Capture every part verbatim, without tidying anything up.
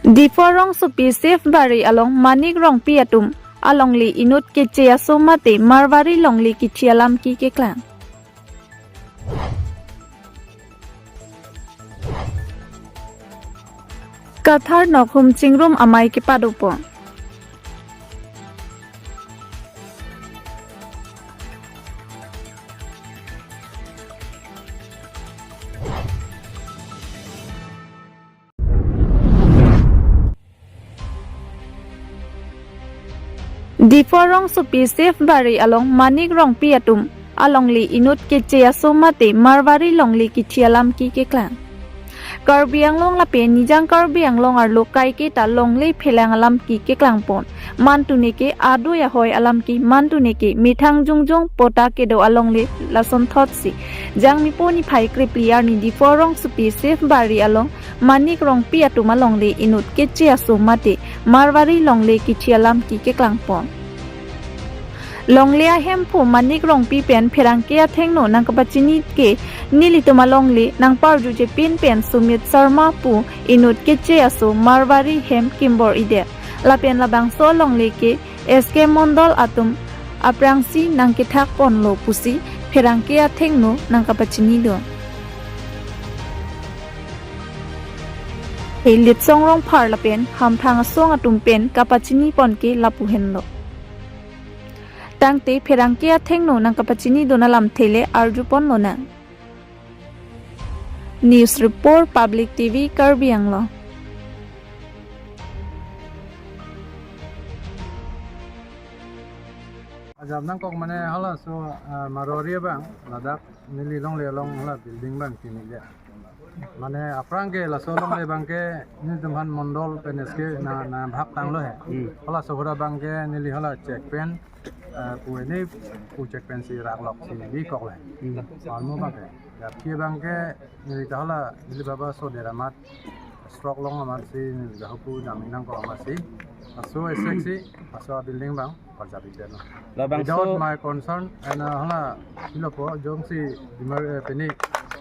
Diphu rongsopi Safebari along Manik Rongpi atum alongle inut keche aso mate Marwari longle kithi alam keklang. Kathar nokhum chingrum amei kepadopon. Diphu rongsopi Safebari along Manik Rongpi atum alongle inut keche aso mate Marwari longle kithi alam keklang. Karbi Anglong lapen Nijang Karbi Anglong arlo kaiketa longle phelang alam keklangpon. Mantune ke adoi ahoi alam ke, mantune ke methang jongjong patta kedo alongle lasonthotsi. Jangmi po niphai krephli arni Diphu rongsopi Safebari along Manik Rongpi atum alongle inut keche aso mate Marwari longle kithi alam keklangpon. Longle ahemphu Manik Rongpi pen pherangke athengno nangkapachini ke nelitum alongle nangparjuje pinpen Sumit Sharma pu inut keche aso Marwari hem kimbor-idet. Lapen labangso alongle ke S K Mondol atum aphrangsi nangkethakponlo pusi pherangke athengno nangkapachinidun. Elitsong Rongphar lapen hamphang asong atum pen kapachinipon ke lapu henlo. Tangte pherangke athengno nangkapachinidun alamthe le arjuponlonang. News Report, Public T V, Karbi Anglong. Ajam nangkok mane halaso, ah, Marwari abang ladak neli longle along hala building abang kini le. Mane aphrang ke laso longle abang ke nelitum aphan Mondol pen S K na, nangphaktanglo he. Hmm. Halaso ahut abang ke neli hala check pen, eh, pu ini pu check pensi raklok si bikoklo he. Hmm. Almo abang ke. Ya, aphi abang ke neli ta hala neli baba sodet amat, stroke long amatsi neli ta hapu damji nangkok amatsi. Laso esek si, laso building abang parjap-ik detlo. Labangso without my consent, and, uh, hala, ilo po, jongsi demar-, eh, pini,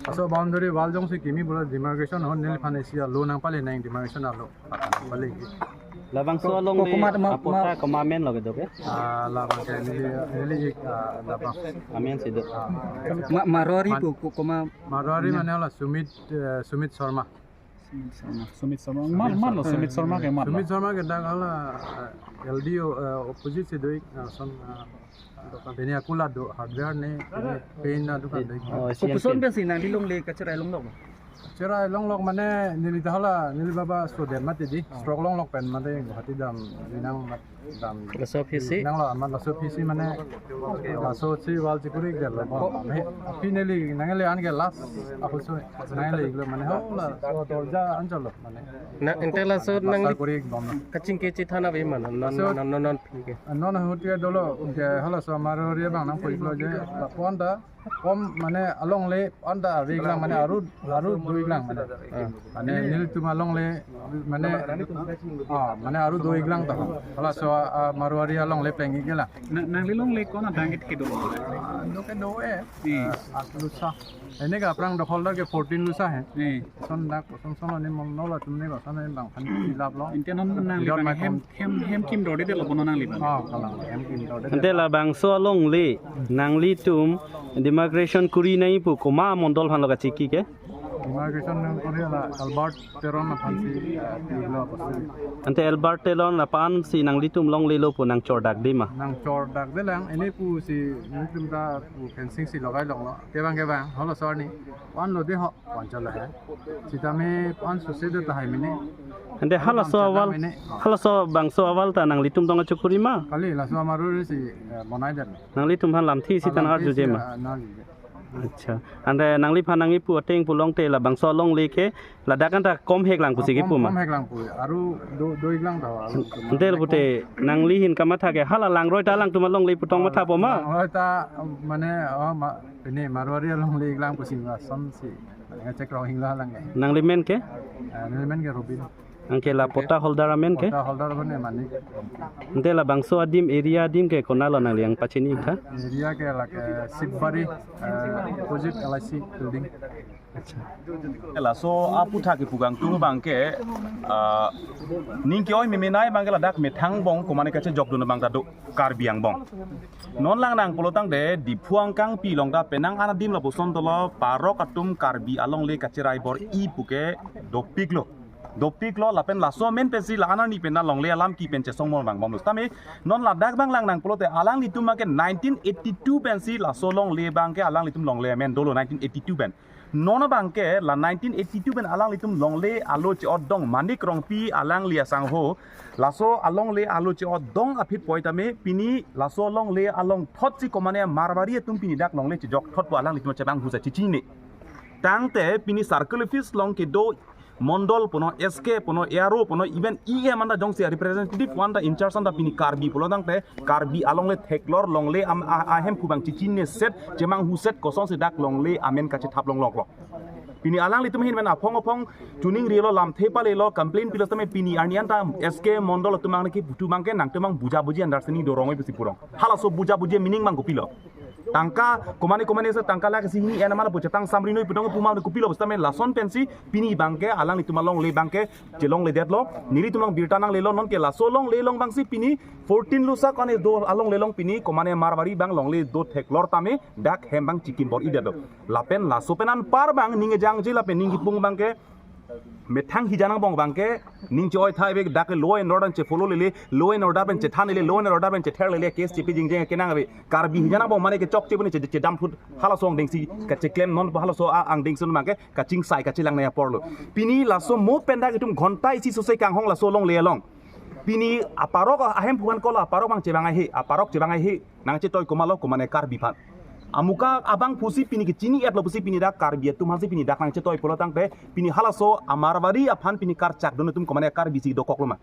laso boundary wall jongsi kimi pulo demarcation ahut neliphan isi alo nangpale nang demarcation alo. Pale. Labangso ko-, alongle ko-, komat ma-, apatta ma- komat amen lo kedo ke? Ah, labang ke neli, neli ik, ah, labang. Amensi do. Ah. Ma-, Marwari pu ko-, komat Marwari mane hala Sumit, eh, Sumit Sharma. Sumit Sharma. Sumit Sharma. Sumit Sharma. Sumit Sharma ke dak hala, eh, L D O, eh, opposite si do-ik, eh, son, eh, pini akula do hardware ne, pini paint adukan do-ik. Oh, ko-, koson pensi nangli longle kacherai longlok? Cherai longlok mane neli ta hala, neli baba sodet mati di. Stroke longlok pen mati Guwahati damji nang mat dam. Laso aphi si? Nanglo amat laso aphi si mane laso si wall chekuri detlo. Ko-, aphi neli nangle an ke last ahut so nangle-iklo mane ho laso dorja anchotlo mane. Na, ante laso nang plaster kuri bomlo. Kachingki chethan ave ma non, non, laso non, non, non, aphi ke. Non ahut ke dolo ke halaso Marwari abang nangpu-iklo je lapu-an ta kom mane alongle anta ave-iklang mane aru, aru do-iklang mane. Ah. Mane nelitum alongle mane, ah, mane aru do-iklang ta. Halaso, ah, Marwari alongle pleng-iklang. Na, nangli longle ko-an adang ke kedo? Ah, do kedo eh. Hmm. Ah, atlu sa. Ini ke aphrang dokhol dak ke fourteen lu sa he. Hmm. Son dak, son son ni Mondol atum ni koson ni bang kan hilap lo. Ante non nangli without bang my hem, consent. Hem, hem kimdor-edetlo bono nangli bang. Ah, kalang, hem kimdor-edet. Ante labangso alongle nanglitum demarcation kuri nangji pu komat amondol aphanlo kachingki ke? Demarcation nangkuri hala Albert Teron aphansi, eh, pilo aphansi. Ante Albert Teron aphansi nanglitum longlelo pu nangchordakde ma? Nangchordakdelang, ini pusi nelitum ta pu fencing si logai longlo. Kevang kevang, halaso arni. Wan lo de ho. Panchala hai. Sitame pan suse de tahai mene. Ante halaso awal, mene. Halaso bangso awal ta nanglitum tong kachokuri ma? Kali, laso Marwari si, eh, bonai det. Nanglitum aphan lamthe isi tan arjuje ma? Ah, lamthe isi, ah, nangjuje. Acha. Ante nangliphan nangkipu ateng pulote labangso alongle ke ladak anta kom heklang pusi kipu ma? Kom heklang pu. Aru do, do-iklang ta, aru. Ante pute nangli ahin kamatha ke hala langroi ta alangtum alongle pu tong mathapo ma? Langroi ta, mane, oh, ma, pini Marwari alongle-iklang pusi ma son si. Nangchekrong hinglo lang ke. Nangli men ke? Eh, neli men ke Robin. Anke la patta holder amen ke? Patta holder mane Manik. Ante labangso adim area adim ke konatlo nangli nangpachini tha? Area ke lake Sibari, eh, opposite L I C building. Laso aputhak kepu kangtung abangke, ah, ning ke-oi memenai abangke ladak methang angbong komane kachejokdun abang ta do Karbi angbong. Non lang nang pulotangte Diphu angkangpi along ta penang anadim lapuson dolo parok atum Karbi alongle kacherai bor-i puke dopiklo. Dopiklo lapen laso amen pensi la-an arni pen ta longle alam ki pen chesong mor bang bomlo. Tame non ladak abang lang nang pulote alanglitum abangke nineteen eighty-two pensi laso longle abangke alanglitum longle amen dolo nineteen eighty-two pen. Non abangke la nineteen eighty-two pen alanglitum longle alo che-otdong Manik Rongpi alangli asangho. Laso alongle alo che-otdong aphi poi tame pini laso longle along thotsi komane Marwari atum pini dak longle chejok thot pu alanglitum chebang husa chichinine. Tangte pini circle office along kedo mondol punon, S K punon, A R O punon, even E M anta jongsi representative anta in charge anta pini Karbi pulotangte Karbi alongle theklor longle am, a, ahemphu abang chichinine set, chemanghu set kosonsi dak longle amen kachethap longloklo. Pini alanglitum ahin pen aphong aphong chuning rilo, lamthe palelo, complain pilo tame pini arni anta S K mondol atum angniki putu abangke nangtum abang buja buji understanding dorong oi pusi purong. Halaso buja buji meaning abang kopilo? Tangka komane komane se tangka lakh isi hini en amar pu chetang samri noi pudong puma kopilo? Sitame lason pensi pini abangke alanglitum alongle abangke chelongledetlo. Nelitum along birta nanglelo, non ke laso longle along abangsi pini fourteen Lusak ane do alongle along pini komane Marwari abang longle do theklor tame dak hem abang chikim bor-idetlo. Lapen laso pen anpar abang ning kejangje lapen ning kipung abangke methang hijan angbong abangke ning che-oi thai ave, dak law and order pen che-follow lele, law and order pen chethan lele, law and order pen chether lele, case chepi jingjeng kenang ave. Karbi hijan angbong mane kechokche pu ne che, chedam phut halaso angdengsi kacheklem non halaso a, angdengsi non abangke kachingsai kachelang nangji aporlo. Pini laso mo pen dak itum ghonta isi sose kanghong laso longle along. Pini aparok ahemphu aphan kolo, aparok abang chevang ahe, aparok chevang ahe. Nangchetoi komatlo, komane Karbi aphan. Amuka abang pusi pini kechini-etlo pusi pini dak Karbi atum aphansi pini dak nangchetoi pulotangte pini halaso a-Marwari aphan pini karchakdun atum komane Karbi si dokoklo ma?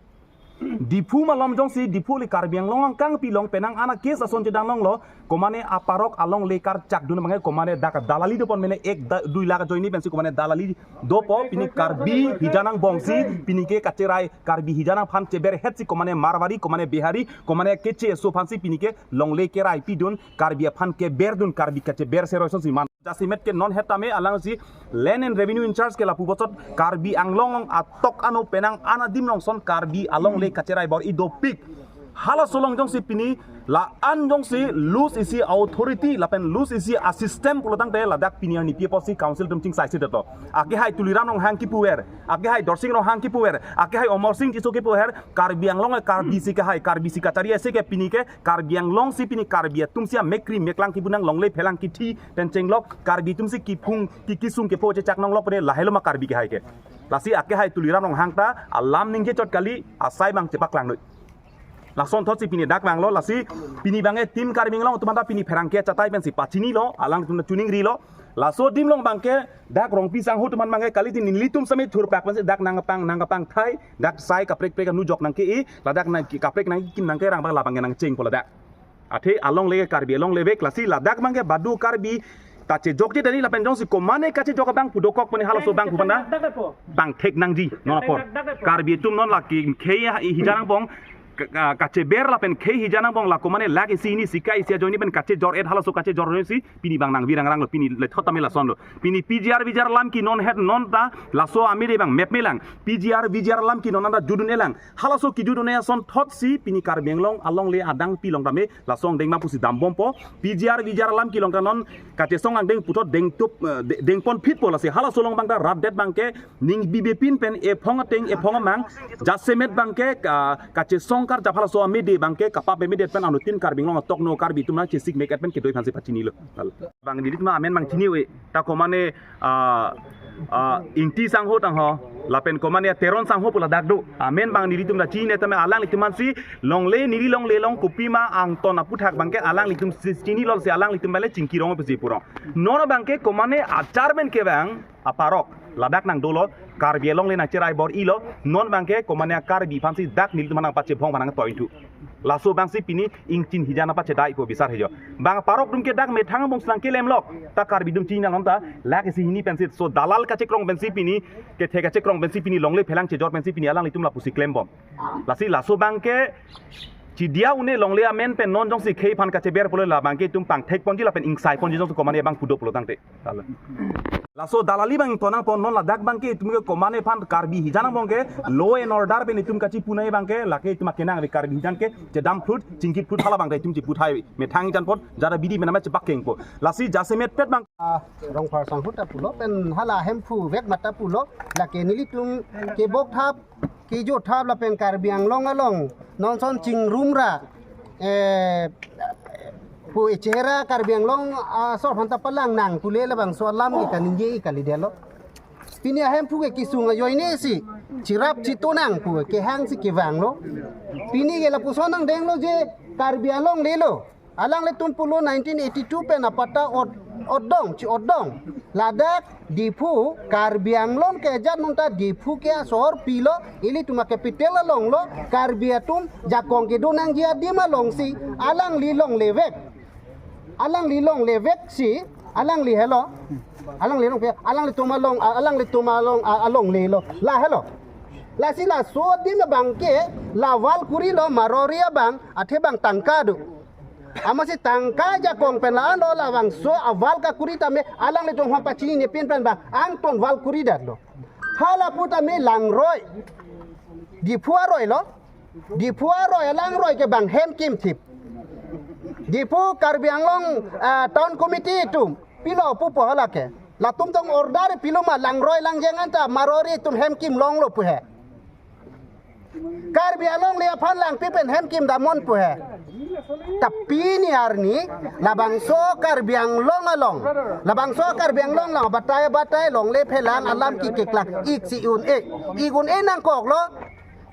Diphu malom jongsi Diphu le Karbi Anglong angkangpi along penang ana case ason chedang longlo, komane aparok alongle karchakdun abangke komane dak dalali dopon mene ek da, dui lakh ajoine pensi komane dalali dopo, pini Karbi hijan angbongsi pini ke kacherai, Karbi hijan aphan cheberhetsi komane Marwari, komane Bihari, komane keche eso aphansi pini ke longle kerai pidun, Karbi aphan keberdun, Karbi kacheber seroi asonsi man. Jasemet ke non het tame alangsi Land and Revenue in charge ke lapu bochot Karbi Anglong atok ano penang anadim along son Karbi alongle kacherai bor-i dopik. Halaso along jongsi pini la-an jongsi loose isi authority lapen loose isi a-system pulotangte ladak pini arni pi apotsi council atum chingsaisi detlo. Akehai Tuliram Ronghang kipuver, akehai Dorsing Ronghang kipuver, akehai Amarsing Tisso kipuver, Karbi Anglong e Karbi si kehai, Karbi si kachari ase ke pini ke Karbi Anglong si pini Karbi atumsi amekkri meklang kipu nang longle phelang kithi pen chenglok, Karbi atumsi kiphung ki kisung kepho chechak nonglok pene lahelo ma Karbi kehai ke. Lasi akehai Tuliram Ronghang ta alam ningje chot kali, asai abang chepaklangdun. Lason thotsi pini dak vanglo, lasi pini abangke Team Karbi Anglong atum anta pini pherangke achatai pensi pachinilo, alangtum chuning rilo. Laso adim along abangke dak Rongpi sangho atum an abangke kali tin nelitum same thurpak pensi dak nangkepang nangkepang thai, dak sai kaprek prek anu jok nangke-e, ladak nang kaprek nangkekim nangkerang abang labangke nangcheng pu ladak. Athe alongle Karbi alongle vek, lasi ladak abangke badu Karbi ta chejokje dani lapen jongsi komane kachejok abang pu dokok pene halaso abang pu panda bang thek nangji non apor. Karbi atum non lake khei hijan angbong ka, ka, kacheber lapen khei hijan angbong la komane lakh isi hini sika isi ajoine pen kachejor-et, halaso kachejor-et si pini abang nangvirang ranglo, pini lethot tame lasonlo. Pini P G R V G R alam ki non het non ta laso amede abang mep melang. P G R V G R alam ki non anta judun elang. Halaso kejudun ason thotsi pini Karbi Anglong alongle adangpi along tame laso angdeng ma pusi dambompo. P G R V G R alam ki along ta non kachesong angdeng puthot dengtup, eh, de-, dengpon phitpo, lasi halaso along abang ta rat det abangke ning bibepin pen ephong ateng ephong amang, jasemet abangke ka, kachesong karjap halaso amede abangke kapap amede pen anuttin Karbi Anglong atok no Karbi atum nangchesik mek-et pen kedoi aphansi pachinilo. Abang nelitum amen abang chini-e, ta komane, ah, ah, Ingti sangho tangho lapen komane Teron sangho pu ladak do. Amen abang nelitum ta chini tame alanglitum ansi longle, neli longle along kopima angton aputhak abangke alanglitum si chinilo, si alanglitum abangke chingki rong pusi purong. Non abangke komane a-chairman ke abang aparok ladak nangdolo, Karbi alongle nangcherai bor-ilo, non abangke komane a-Karbi aphansi dak nelitum nangpachebhong aphan nangtoithu. Laso abangsi pini ingchin hijan apachedai po bisar hejo. Bang aparok atum ke dak methang angbong si nangkelemlok, ta Karbi atum chini nang ta lakh isi hini pensi, so dalal kachekrong pensi pini, kethe kachekrong pensi pini longle phelang chejor pensi pini alanglitum lapusi klembom. Lasi laso abangke Chidia un-e longle amen pen non jongsi khei aphan kacheber pulo labang ke itum pangthek ponji lapen ingsai ponji jongsi komatne abang pudo pulo tangte. Laso dalali abang ingtonang pon non ladak abang ke itum ke komatne aphan Karbi hijan angbong ke law and order pen itum kachipu nangji abang ke lake itum akenang ave Karbi hijan ke chedam phlut chingki phlut hala abang ke itum chipu thai methang hijan pon jada bidi menama chepak kengpo. Lasi jasemet pet abang. Ah, Rongphar Sanghu ta pulo pen hala Hemphu vek mata pulo lake nelitum kebok thap kejo thap lapen Karbi Anglong along non son chingrum ra, eh, pu echera Karbi Anglong asor aphan ta palang nang pule labangso alam ke kaningje kalidetlo. Pini ahemphu ke kesung ajoine si chirap chitu nang pu kehang si kevanglo. Pini ke lapuson nangdenglo je Karbi Anglong lelo. Alanglitum pulo nineteen eighty-two pen apata ot-, otdong, chi-otdong. Ladak Diphu, Karbi Anglong ke jat nungta Diphu ke asor pilo, ilitum a-capital alonglo, Karbi atum jakong kedo nangji adim alongsi, alangli longle vek. Alangli longle vek si, alangli helo. Alangli long pe, alanglitum along, alanglitum along, alonglelo. La helo. Lasi laso adim abang ke, la wall kurilo, Marwari abang, athe abang tangka do. Amatsi tangka jakong pen la-anlo labangso a-wall kakuri tame alanglitum aphan pachinine pin pen abang angton wall kuri detlo. Hala pu tame langroi. Diphu aroi lo. Diphu aroi langroi ke abang hem kimthip. Diphu Karbi Anglong, ah, Town Committee atum pilo pupo hala ke. Latum tong order pilo ma langroi langjeng anta Marwari atum hem kim longlo pu he. Karbi Anglong le aphan langpi pen hem kim damnon pu he. Tapi pini arni labangso Karbi Anglong along, labangso Karbi Anglong along batai batai longle phelang alam kekeklang ik si un-e. Ik un-e nangkoklo.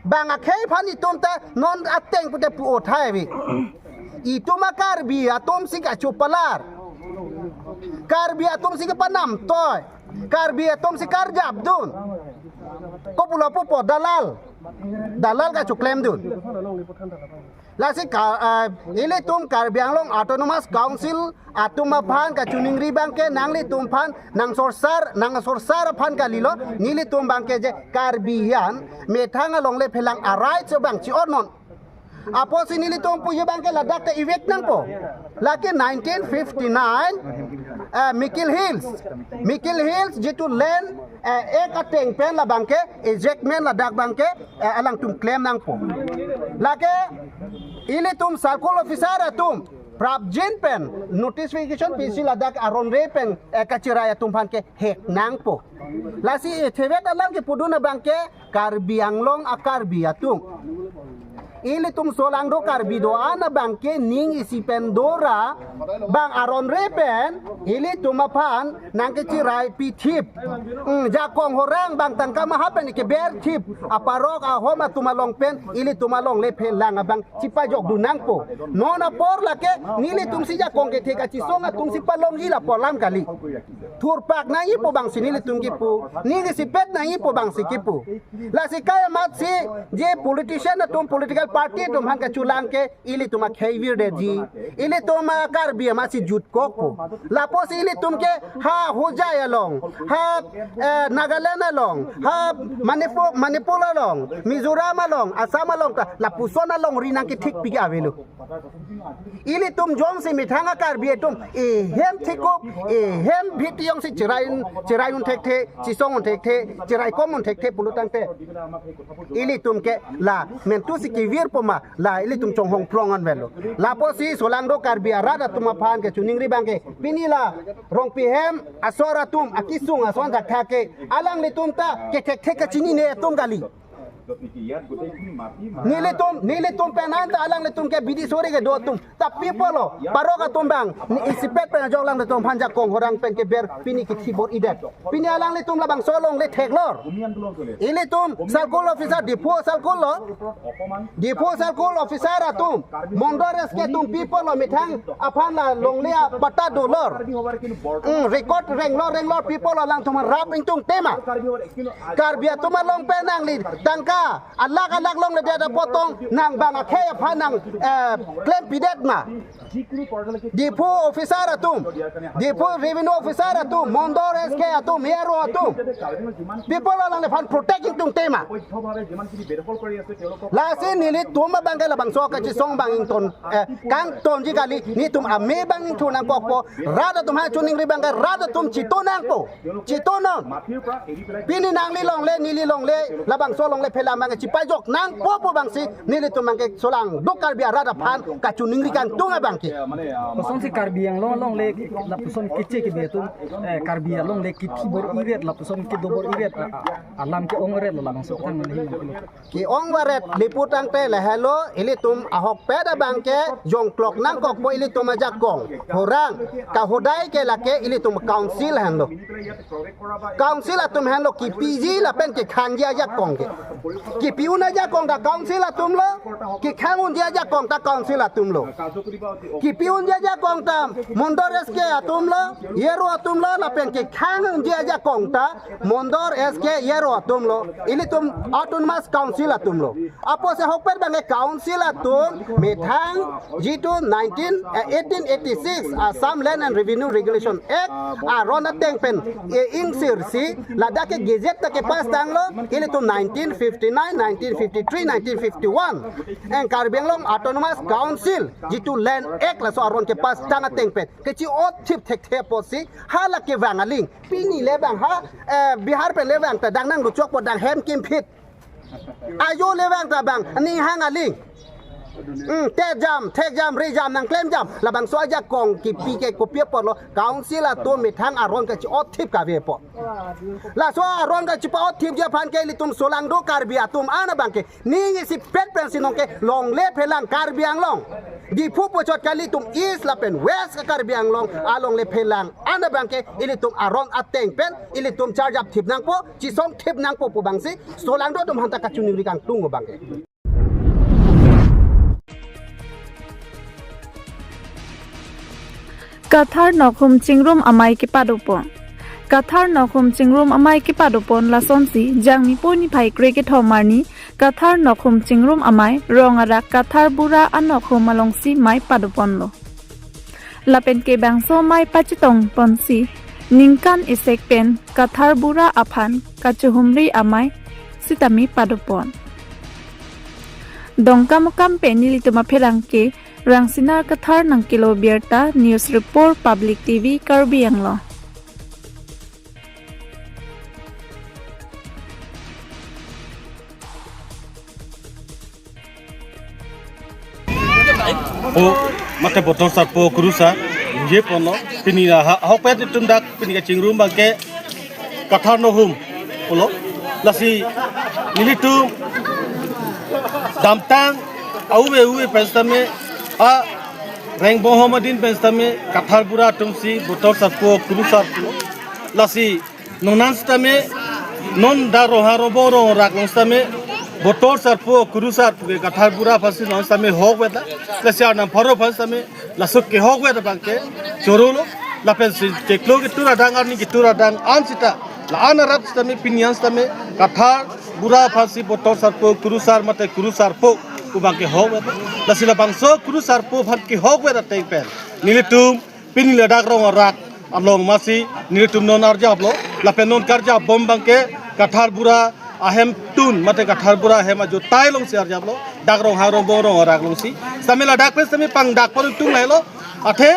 Bang akhei aphan itum ta non ateng pute pu othai vi. Itum a-Karbi atum si kachopalar. Karbi atum si kapanam toi. Karbi atum si karjap dun. Kopulo pupo dalal. Dalal kachoklem dun. Lasi ka, ah, ilitum Karbi Anglong Autonomous Council atum aphan kachiningri abang ke nanglitum aphan nangsorsar, nangsorsar aphan kalilo, nelitum abang ke je Karbi an methang alongle phelang a-right so abang chi-otnon. Apotsi nelitum puji abang ke ladak ke ivek nangpo. Lake nineteen fifty-nine, eh, Mikir Hills. Mikir Hills jitu land, eh, ek ateng pen labang ke, ejectment ladak abang ke, eh, alangtum klem nangpo. Lake ilitum circle officer atum prapjin pen notification pisi ladak aron re pen, eh, kachirai atum aphan ke hek nangpo. Lasi, eh, thevet alam kepudun abang ke Karbi Anglong a-Karbi atum. Ilitum solangdo Karbi do-an abang ke ning isi pen dora bang aron re pen ilitum aphan nangkechirai pithip. Hmm, jakong horang bang tangka maha pen keber thip. Aparok ahom atum along pen ilitum alongle phelang abang chipajok dun nangpo. Non apor lake nelitum si jakong kethe kachisong atum si palongji lapu alam kali. Thurpak nangji pu abang si nelitum kipu. Ning isipet nangji pu abang si kipu. Lasi kai amatsi je politician atum political party atum aphan kachelang ke ilitum akhei virdetji. Ilitum a-Karbi amatsi jutkokpo. Lapusi ilitum ke ha Hojai along, ha, eh, Nagaland along, ha Manipur, Manipur along, Mizoram along, Assam along ta lapuson alongri nangkethik pik avelo. Ilitum jongsi methang a-Karbi atum ehem thikup, ehem bhiti jongsi chirai, chirai un thekthe, chisong un thekthe, chirai kom un thekthe pulo tangte. Ilitum ke la mentu si kevirpo ma, la ilitum chonghong prong an avelo. Lapusi solangdo Karbi arat atum aphan kachiningri abang ke. Pini la Rongpi hem asor atum akesung ason thakthak ke alanglitum ta kethekthe kachinine atum kali. Nelitum, nelitum pen anta alanglitum ke bidi sori kedo atum. Tapi pulo, parok atum abang, ni isipet pen ajok alanglitum aphan jakong horang pen keber pini kethibor idet. Pini alanglitum labangso alongle theklor. Ilitum circle officer Diphu circle lo. Diphu circle officer atum. Mondol S K atum pi pulo methang aphan la longle apatta dolor. Hmm, record renglor renglor pi pulo alangtum rap ingtung tema. Karbi atum along pen nangli tangka Alak alak longledet apot tong nang bang akhei aphan nang, eh, klempidet ma. Diphu officer atum, Diphu revenue officer atum, Mondor S K atum, A R O atum, people alangliphan protect ingtungte ma. Lasi nelitum abangke labangso kachisong bang ington, eh, kangtonji kali, nelitum ame bang ingthur nangkokpo, rat atum ha chuningri abangke rat atum chito nangpo. Chito non. Pini nangli longle, neli longle, labangso longle phelang abangke chipajok nangpo pu abangsi, nelitum abangke solangdo Karbi arat aphan kachiningri kangtung abangke. Kosonsi Karbi Anglong alongle lapuson keche kebe atum, eh, Karbi alongle kithi bor-iret lapuson kedo bor-iret, a, a, alam ke-ongret lo labangso tang nanghi nangkilo. Ke-ongvaret lapu tangte lahelo, ilitum ahokpet abangke jongklok nangkokpo ilitum ajakong. Horang, kahodai ke lake ilitum council henlo. Council atum henlo kipiji lapen kekhangji ajakong ke. Kipi-un ajakong ta council atumlo, kekhang-unji ajakong ta council atumlo. Kipi-unji ajakong ta Mondor S K atumlo, A R O atumlo, lapen kekhang-unji ajakong ta Mondor S K A R O atumlo, ilitum Autonomous Council atumlo. Apotsi ahokpet abangke council atum methang jitu nineteen, eh, eighteen eighty-six Assam Land and Revenue Regulation Act aron ateng pen, eh, ingsirsi ladak ke gazette ta kepass tanglo, ilitum nineteen fifty-nine, nineteen fifty-three, nineteen fifty-one. Eng Karbi Anglong Autonomous Council jitu Land Act laso aron kepass tang ateng pen kechi-otthip thekthe apotsi hala kevang aling. Pini le bang ha, eh, Bihar pen le bang ta dang nangluchokpo, dang hem kimphit. Ajo le bang ta bang, ning hang aling. Hmm, te jam, thek jam, ri jam, nangklem jam. Labangso ajakong kipi ke kopi apotlo, council atum methang aron kachi-otthip kave apot. Laso aron kachipa-otthipji aphan ke ilitum solangdo Karbi atum an abangke ning isipet pensi nonke longle phelang Karbi Anglong. Diphu puchot kali, itum East lapen West Karbi Anglong alongle phelang an abangke ilitum aron ateng pen ilitum charjapthip nangpo, chisongthip nangpo pu abangsi solangdo atum aphanta kachiningri kangtung abangke. Kathar nokhum chingrum amei kepadopon. Kathar nokhum chingrum amei kepadopon lasonsi Jangmi po niphai kre-kethom arni Kathar nokhum chingrum amei Rong Arak Kathar Bura anokhum alongsi mei padoponlo. Lapen ke bangso mei pachetongponsi ningkan isek pen Kathar Bura aphan kachihumri amei sitame padopon. Dongkamukam pen nelitum apherangke Rangsinar Kathar nangkelo birta, News Report, Public T V, Karbi Anglong. Po, mate botor sarpo kurusar, je pono, pini na ha, ahokpet itum dak, pini kachingrum abangke, Kathar nokhum pulo. Lasi nelitum damtang, awe awe pen sitame, a Rengbong ahom adin pen sitame, Kathar Bura atumsi botor sarpo kurusar pulo. Lasi non an sitame, non dak Ronghang Rongbong Rong Arak along sitame, botor sarpo kurusar puke Kathar Bura aphansi non sitame hokveta. Lasi arnam pharo aphan sitame laso kehokvet abangke chorolo. Lapensi chiklo ketur adang, arni ketur adang an sita, la-an arap sitame, pini an sitame Kathar Bura aphansi botor sarpo kurusar mate kurusarpo pu abangke hokveta. Lasi labangso kurusarpo aphan kehokvet ateng pen nelitum pini ladak Rong Arak along masi nelitum non arjaplo, lapen non karjapbom abangke Kathar Bura ahemtun mate Kathar Bura ahem ajotai alongsi arjaplo, dak Ronghang Rongbong Rong Arak alongsi. Sitame ladak pen sitame pangdakpon itum lahelo, athe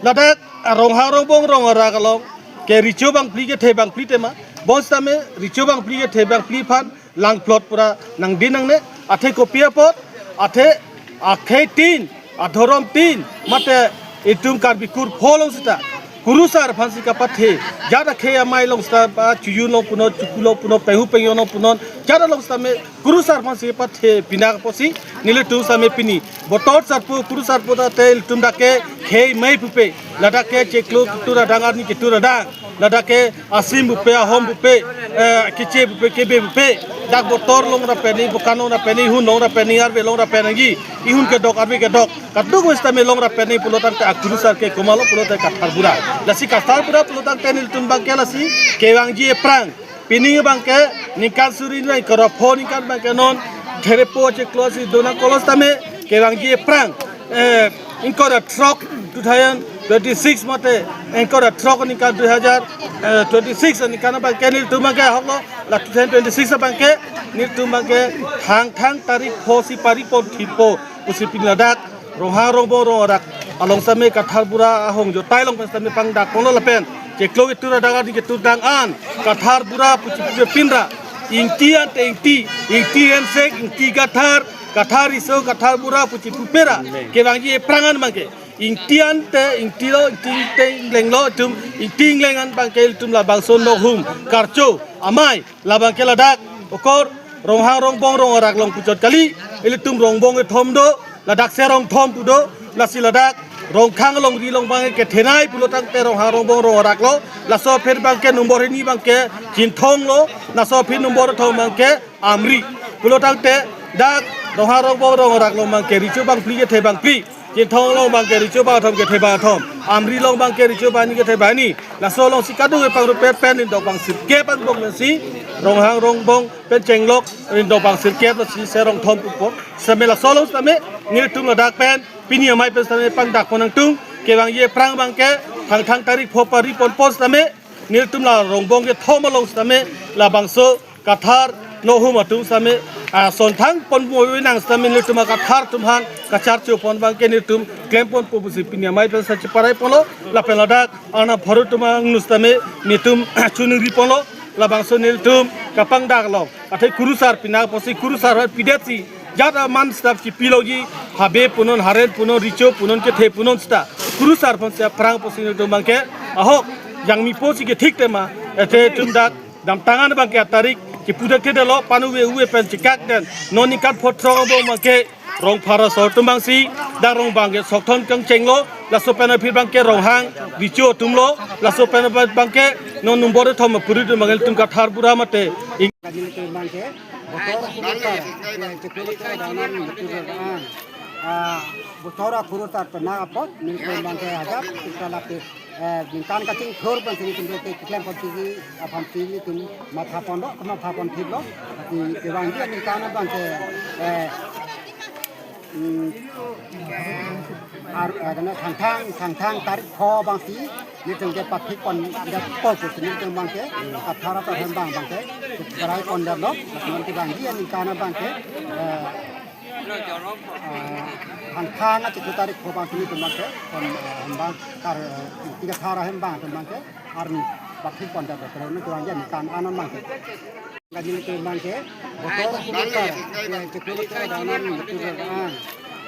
ladak Ronghang Rongbong Rong Arak along ke recho bangphli kethe bangphli tema, bonsitame recho bangphli kethe bangphli aphan langplot pura nangdin nangne, athe kopi apot, athe akhei tin, adhorom tin, mate itum Karbi kur pho along sita kurusar aphansi kapathe, jat akhei amei along sita, pa chuyu along punon, chuku along punon, pehu pengyo along punon, jat along sitame kurusar aphansi kapathe pinak apotsi nelitum sitame pini botor sarpo kurusarpo ta te ilitum dak ke khei mei pupe, ladak ke chiklo ketur adang, arni ketur adang, ladak ke asim pupe, ahom pupe, eh, keche pupe, kebe pupe, dak botor longra pen ni, bokan longra pen ni, ihun longra pen ni, arve longra pen ni, ihun kedok, arve kedok, kadokave sitame longra pen ni pulo tangte akurusar ke komatlo pulote Kathar Bura. Lasi Kathar Bura pulo tangte nelitum abangke lasi kevangji aphrang Pini abangke ningkan suri nai koro pho ningkan abangke non therepo chiklo si dona kolos tame kevangji aphrang, eh, ingkoi ra throk two thousand twenty-six mate ingkoi ra throk ningkan dui hajar, eh, twenty-six ningkan abangke nelitum abangke ahoklo, la two thousand twenty-six abangke nelitum abangke Thangthang tarik pho si pari pon thippo pusi pini ladak Ronghang Rongbong Rong Arak along sitame Kathar Bura ahong jotai along pen sitame pangdak ponlo lapen chiklo ketur adak ani ketur dang an Kathar Bura puchi pupe pinra, Ingti ante Ingti, Ingti hensek, Ingti Kathar, Kathar riso, Kathar Bura puchi pupera kevangji aphrang an abangke Ingti ante Ingti lo, Ingti ante Ingleng lo, itum Ingti Ingleng an abangke ilitum labangso nohum karcho amei labangke ladak okor Ronghang Rongbong Rong Arak along puchot kali, ilitum rongbong kethom do, ladak Serong Thom pu do, lasi ladak Rongkhang alongri along abangke kethenei pulo tangte Ronghang Rongbong Rong Arak lo, laso aphi abangke nombor hini abangke Chinthong lo, laso aphi nombor thom abangke Amri. Pulo tangte dak Ronghang Rongbong Rong Arak along abangke recho bangphli kethe bangphli, Chinthong along abangke recho bangthom kethe bangthom, Amri along abangke recho banghini kethe banghini, laso along si kadung epang rupet pen indok bang sirkep angbong si Ronghang Rongbong pen chenglok indok bang sirkep si Serong Thom pupo. Sitame laso along sitame nelitum ladak pen pini amei pen sitame pangdak pon nangtung, kevangji aphrang abangke Thangthang tarik pho pari pon pon sitame nelitum la rongbong kethom along sitame labangso Kathar nohum atum sitame, ah, sonthang pon mo nang sitame nelitum Kathar atum aphan kacharcho pon abangke nelitum klem ponpo pusi pini amei pen sa cheparai ponlo, lapen ladak arnam pharo atum angno sitame nelitum choningri ponlo, labangso nelitum kapangdak along athe kurusar pinak apotsi kurusar aphan pidet si jat aman sitame chipi longji, habe punon, haren punon, recho punon, kethe punon sita kurusar aphan si aphrang apotsi nelitum abangke ahok jangmipo si kethik tema, athe itum dak damtang an abangke atarik kipu dak thedetlo, panu ve uve pen chekak den non ningkan pho throk angbong abangke Rongphar asor atum abangsi dak rong abangke sokthon kangchenglo, laso pen aphi abangke Ronghang recho atum lo, laso pen abangke non nombor thom apuri atum abangke ilitum Kathar Bura mate ing- Kajil ke abangke botor kurusar, eh, chiklo ketur dang an, ketur dang an. Ah, botor akurusar pena apot, nelitum abangke ajat, kita laki, eh, ningkan kachingthur pen si nelitum ke keklem ponji aphan si nelitum matha ponlo, kematha pon thiplo, di kevangji aningkan abangke, eh, hmm, ar, eh, kena Thangthang, Thangthang tarik pho abangsi nelitum ke pathik pon detpo pusi nelitum abangke, Kathar atum ahem abang abangke cheparai pondetlo, non kevangji aningkan abangke, eh, ah, Thangthang achiklo tarik pho abangsi nelitum abangke, kon, eh, hem abang kar, eh, Ingti Kathar ahem abang atum abangke arni pathik pondetlo, non kevangji aningkan an abangke. Kajil ke abangke botor kurusar, eh, chiklo ketur dang an, ketur dang an.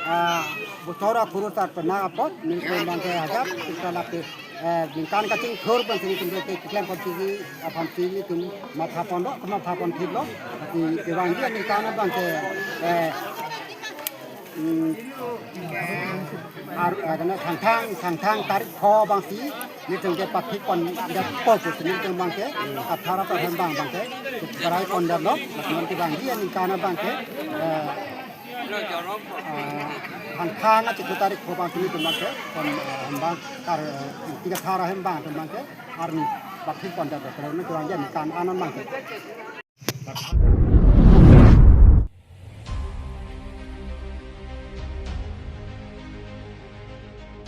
Ah, botor akurusar pena apot, nelitum abangke ajat, kita laki, eh, ningkan kachingthur pen si nelitum ke keklem ponji aphan si nelitum matha ponlo, kematha pon thiplo, di kevangji aningkan abangke, eh, hmm, ar, eh, kena Thangthang, Thangthang tarik pho abangsi nelitum ke pathik pondetpo pusi nelitum abangke, Kathar atum ahem abang abangke cheparai pondetlo, non kevangji aningkan abangke, eh, ah, Thangthang achiklo tarik pho abangsi nelitum abangke, kon, eh, hem abang kar, eh, Ingti Kathar ahem abang atum abangke arni pathik pondetlo, non kevangji aningkan an abangke.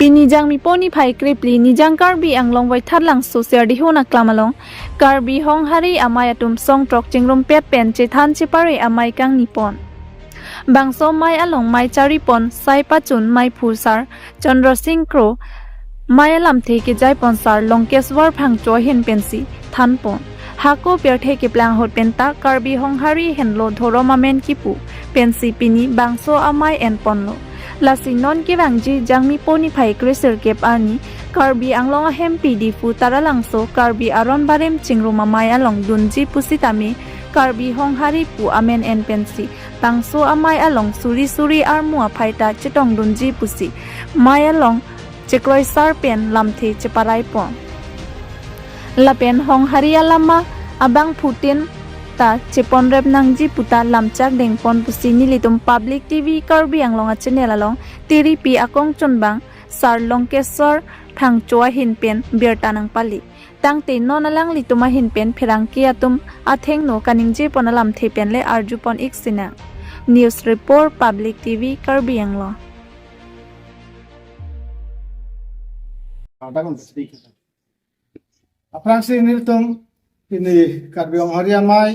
Pini Jangmipo niphai krephli Nijang Karbi Anglong Waithalangso Serdihun aklam along Karbi Honghari amei atum songtrok chingrumpet pen chethan chepare amei kangni pon. Bangso amei along mei chari pon sai pachun meiphu sar Chandra Sing Kro, mei alamthe kejai pon sar Longkeswar Phangcho ahin pensi than pon. Hako pirthe keplang ahut penta Karbi Honghari henlo dhorom amen kipu pensi pini bangso amei en ponlo. Lasi non kevangji Jangmipo niphai kresirkep arni Karbi Anglong ahempi Diphu Taralangso Karbi Aron Barim Chingrum Amei along dunji pusitame Karbi Honghari pu amen en pensi bangso amei along suri suri armu aphai ta chetongdunji pusi mei along chekroisar pen lamthe cheparai pon. Lapen Honghari alama abangphutin ta cheponrep nangji puta lamchak dengpon pusi nelitum Public T V Karbi Anglong a channel along tiripi akongchunbang Sar Longkeswar Phangcho ahin pen birta nangpali. Tangte non alanglitum ahin pen pherangke atum athengno kaningjepon alamthe pen le arjupon ik sinang. News Report, Public T V, Karbi Anglong. Aphrangsi nelitum pini Karbi Honghari Amei,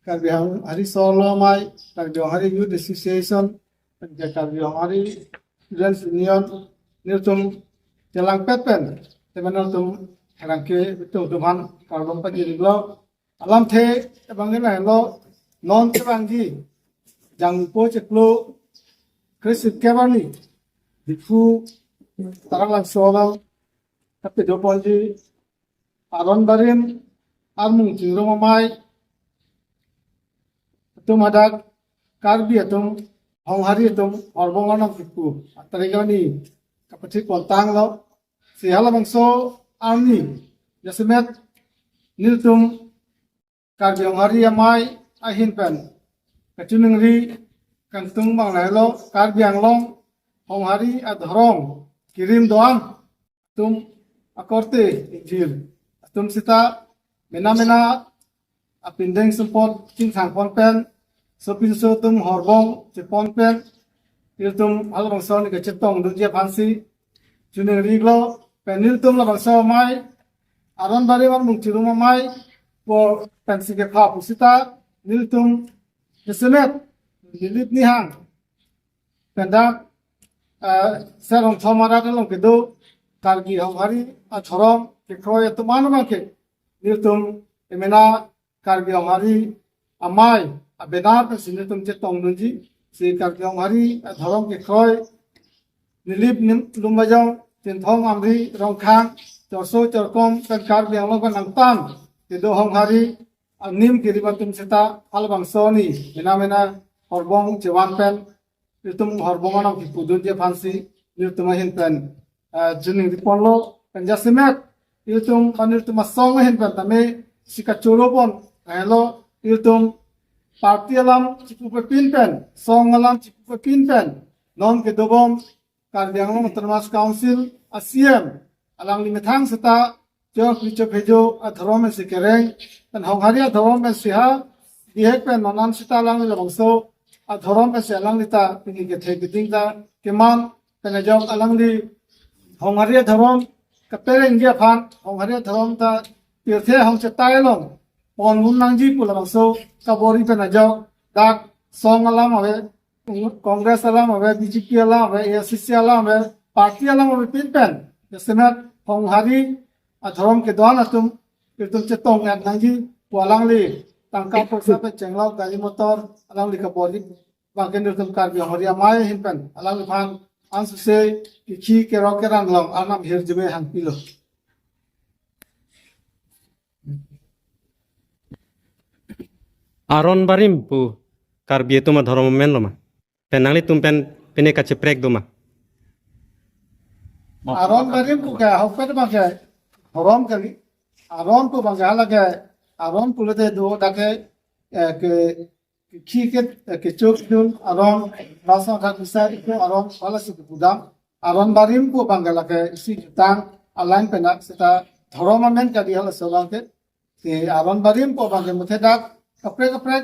Karbi Honghari Solo Amei, Karbi Honghari Youth Association, pen ke Karbi Honghari Students Union, nelitum chelangpet pen, teman nelitum pherangke atum atum aphan kardom pajirlo. Alamthe abang ke lahelo, non kevangji Jangpo chiklo kre-sirkep arni Diphu Taralangso along kapadoponji Aron Barim Armung Chingrum Amei atum hadak Karbi atum, Honghari atum horbong arnam kipu atarik arni kapathik pontanglo. Si halabangso arni jasemet nelitum Karbi Honghari Amei ahin pen kachiningri kangtung abang lahelo, Karbi Anglong Honghari adhorom kerim do-an atum akorte ingjir atum sita mena mena apindeng sumpot chingthangpon pen, sopinso atum horbong chepon pen, nelitum halabangso arni kachetongdunji aphansi chiningrilo. Pen nelitum labangso amei, Aron Barim Armung Chingrum Amei pu pensi kepha pusita, nelitum jasemet Nilip Nihang pen dak, eh, Serong Thom arat along kedo Karbi Honghari adhorom kekroi atum an abang ke nelitum emena Karbi Honghari Amei a-banner pensi nelitum chetongdunji. Si Karbi Honghari adhorom kekroi Nilip Nim-, Lumbajong, Chinthong Amri, Rongkhang, Chorso Chorkom pen Karbi Anglong pen angtan kedo Honghari anim kerim atum sita halabangso arni mena mena horbong chevan pen, itum horbong arnam kipudunji aphansi nelitum ahin pen, eh, chiningriponlo. Pen jasemet itum, pan itum asong ahin pen tame si kachoropon lahelo, itum party alam chipupepin pen, song alam chipupepin pen, non kedobom Karbi Anglong Autonomous Council a-C E M alangli methang sita chok licho phejo adhorom pensi kereng, pen Honghari adhorom pensi ha bihek pen non an sita alangli labangso adhorom pensi alangli ta pini kethe keding ta keman, pen ajok alangli Honghari adhorom kaperengji aphan, Honghari adhorom ta pirthe ahong chetai along ponmun nangji pu labangso kabor-i pen ajok dak song alam ave, Congress alam ave, B J P alam ave, A I C C alam ave, party alam avepin pen jasemet Honghari adhorom kedo-an atum itum chetong-et nangji pu alangli tangka poisa pen chenglok gari motor alangli kabor-i abang ke nelitum Karbi Honghari Amei ahin pen alangliphan ansose kikhi kerok keran along arnam hirjume hangpilo. Aron Barim pu Karbi atum adhorom amen lo ma? Pen nanglitum pen pine kacheprek do ma? Aron Barim pu ke ahokpet abang ke dhorom kali. Aron pu abang ke hala ke, aron pulote do dak ke, eh, ke, kikhi ke, eh, kechok dun aron, laso athak bisa iku aron, halasi kepudam. Aron Barim pu abang ke lake isi jutang a-line pen dak sita dhorom amen kali halaso abang ke. Si Aron Barim pu abang ke muthe dak kaprek kaprek,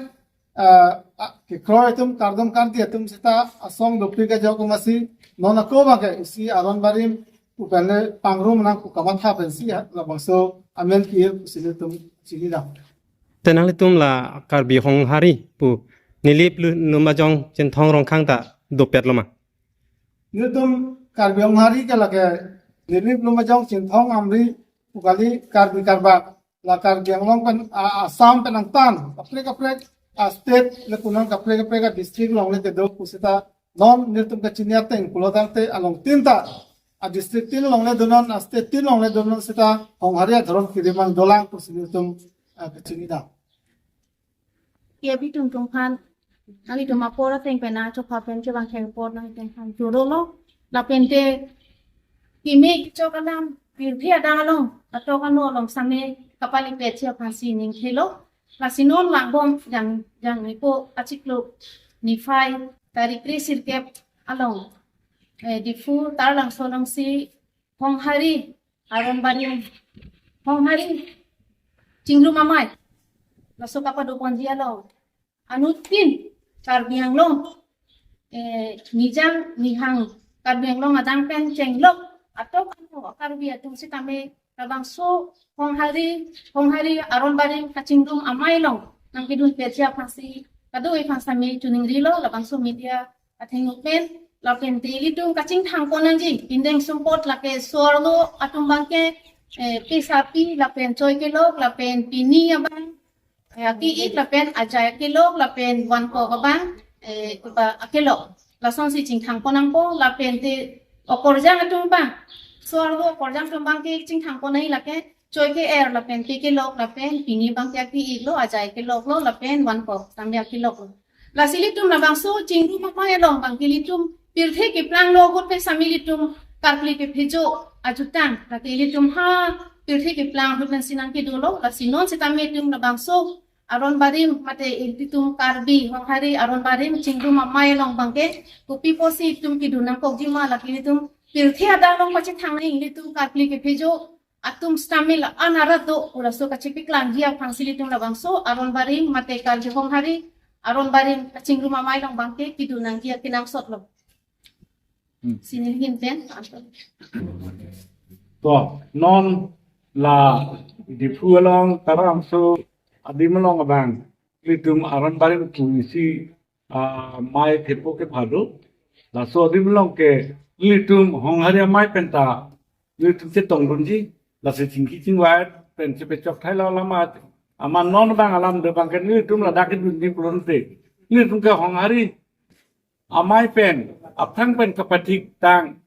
eh, a, kekroi atum, kardom kardi atum sita asong dopik ajok amatsi non ako abang ke isi Aron Barim pu pen le pangrum nang pu kamatha pensi ha labangso amen ki-ir pusi nelitum chinidam. Te nanglitum la Karbi Honghari pu Nilip Lu-, Lumbajong, Chinthong, Rongkhang ta dopet lo ma? Nelitum Karbi Honghari ke lake Nilip Lumbajong, Chinthong Amri pu kali, Karbi Karbak la Karbi Anglong pen, a, Assam pen angtan kaprek kaprek a-state le pu non kaprek kaprek a-district along le kedo pu sita non nelitum kachini ateng pulo tangte along tin ta, a-district tin along le do non, a-state tin along le do non sita Honghari adhorom kerim abang dolang pusi nelitum, a, kachinidam. Ke abitung tung aphan, nanglitum apor ateng pen achopha pen chevang kheng apor nangtum aphan choro lo. Lapen te kimi chok alam pirthe adang along, atok ano along same kapali pet si aphansi ningthelo. Lasi non langbom jang, jang nipo achiklo niphai tarik kre-sirkep along, eh, Diphu Taralangso alongsi Honghari Aron Barim Honghari Chingrum Amei, laso kapadoponji along, anuttin Karbi Anglong, eh, nijang nihang Karbi Anglong adang pen chenglok atok ano Karbi atum sitame labangso Honghari, Honghari Aron Barim Kachingrum Amei along nangkedun peji aphansi kadokave aphan sitame choningrilo, labangso media athengno pen, lapen te ilitum kachingthang pon nangji, pindeng sumpot lake so-arlo atum abangke, eh, pisa pi lapen choi kelok lapen pini abang, eh, aki-ik lapen ajai akelok lapen vankok abang, eh, ba akelok. Lasonsi chingthang pon nangpo, lapen te okorjang atum abang, so-arlo okorjang atum abangke chingthang pon nangji lake choi ke-er lapen pi kelok lapen pini abangke aki-iklo, ajai keloklo lapen vankok sitame akeloklo. Lasi ilitum labangso Chingrum Amei along abangke ilitum pirthe keplanglo ahut pen sitame ilitum karkli kephejo ajutang, lake ilitum ha pirthe keplang ahut pensi nangkedo lo, lasi non sitame itum labangso Aron Barim mate ilitum Karbi Honghari Aron Barim Chingrum Amei along abangke kopi pusi itum kedun nangkokjima, lake ilitum pirthe adang along pachethang nangji, ilitum karkli kephejo atum sitame la-an arat do pu laso kachepaklangji aphansi ilitum labangso Aron Barim mate Karbi Honghari Aron Barim Kachingrum Amei along abangke kedun nangji akenangsot lo. Hmm. Sini hin pen. To, non la Diphu along Taralangso adim along abang ilitum Aron Barim pusi, ah, mei thepo kepha do. Laso adim along ke ilitum Honghari Amei pen ta ilitum chetongdunji, lasi chingki chingvai pen chepechok thailo alam at. Amat non abang alam do abangke ilitum ladak kedunji pulote ilitum ke Honghari Amei pen aphrang pen kapathik tang,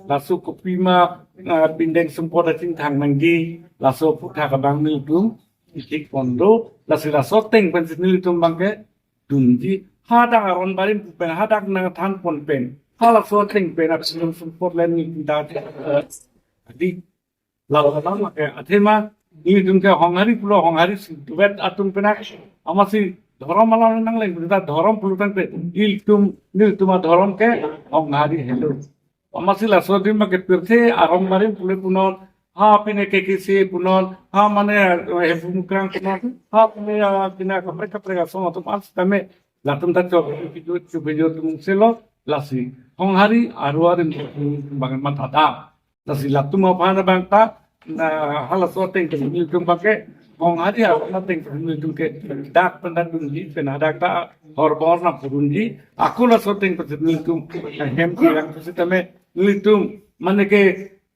laso kopima, ah, pindeng sumpot achingthang nangji, laso aphuthak abang nelitum ithik pon do, lasi laso ateng pensi nelitum abangke dunji, hadak Aron Barim pen hadak nangthan pon pen, halaso ateng pen apindeng sumpot le nelitum ta, eh, adi, laso alam ke athema nelitum ke Honghari pulo, Honghari si duvet atum pen ak, amatsi dhorom alam nangleng, ta dhorom pulo tangte ilitum, nelitum adhorom ke Honghari helo. Amatsi laso adim ke pirthe Aron Barim pule punon, ha pine K K C punon, ha mane, eh, Hemphu Mukrang punon, ha pine, ah, pine kaprek kaprek asong atum an sitame latum ta chok chubejo tum selo, lasi Honghari Aron Barim abang matha dam. Lasi latum aphan abang ta, na halaso ateng ke nelitum abangke Honghari Aron ateng ke nelitum ke dak pen dak dunji, pen hadak ta horbor nangpudunji, ako laso ateng ke nelitum hem kerang sitame nelitum mane ke,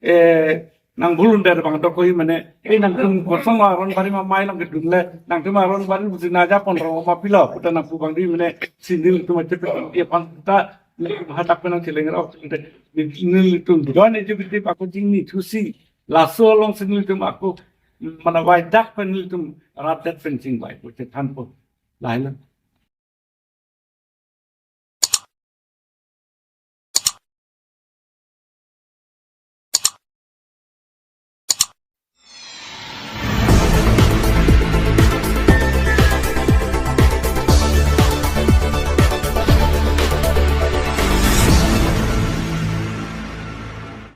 eh, nang bulun der abang dokoi mane, eh, nangtum kosong Aron Barim Amei along kedun le, nangtum Aron Barim pusi naja pon rong ma pilo, puta nangpu abang di mane, si nelitum ache pe, eh, aphan ta, nelitum hadak pen nangcheleng rok, nelitum joint executive ako chingni thusi, laso alongsi nelitum ako, mana vaidak pen nelitum rat det pen chingvai, pusi thanpo. Lahelo.